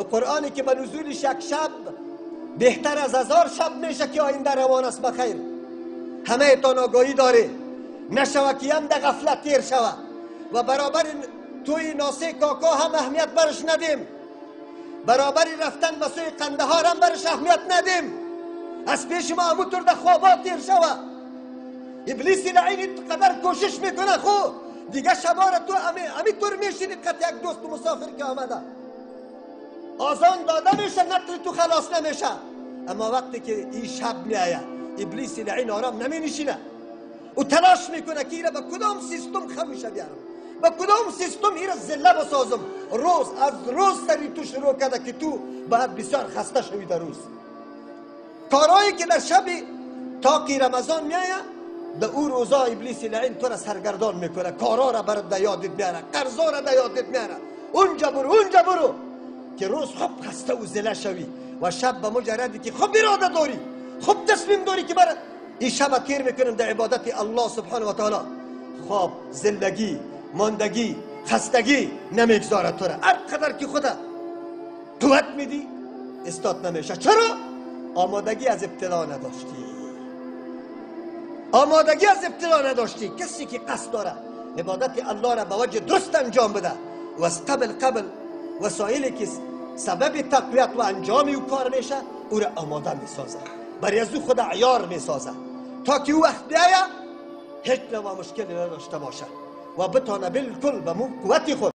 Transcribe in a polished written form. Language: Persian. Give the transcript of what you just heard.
قرآنی که به نزولش یک شب بهتر از 1000 شب میشه که آینده روان است بخیر. همه تان آگاهی داره، نشوه که هم در غفلت تیر شوه و برابر توی ناسه کاکا هم اهمیت برش ندیم، برابر رفتن به سوی قندهار هم برش اهمیت ندیم، از پیش ما همونطور در خوابات تیر شوه. ابلیس لعین قدر کوشش میکنه، خو دیگه شبا را تو همینطور میشینی قط یک دوست مسافر که آمده آزان داده میشه، نقل تو خلاص نمیشه. اما وقتی که این شب میآید ابلیس لعین آرام نمی نشینه، او تلاش میکنه که ایره به کدام سیستم خمیشه بیارم، به کدام سیستم ایره زله بسازم. روز از روز سری تو شروع کرده که تو باید بسیار خسته شوی در روز. کارهایی که در شب تاقی رمضان میآید در او روزا ابلیس لعین تو را سرگردان میکنه، کارا را برات در یادت میاره، قرضا را در یادت میاره، اونجا برو اونجا برو، که روز خوب خسته و زله شوی و شب به مجردی که خوب اراده داری، خوب تصمیم داری که برات این شب تیر میکنم در عبادت الله سبحانه و تعالی، خواب، زندگی، ماندگی، خستگی نمیگذاره تو را. هر قدر که خدا قوت میدی استاد نمیشه. چرا؟ آمادگی از ابتدا نداشتی، آمادگی از ابتدا نداشتی. کسی که قصد داره عبادت الله را به وجه درست انجام بده و از قبل وسایلی که سبب تقویت و انجام او کار میشه او را آماده میسازه، برای از او خود عیار میسازه تا که او وقت بیایه هیچ نوع مشکلی نداشته باشه و بتانه بالکل به مو قوت خود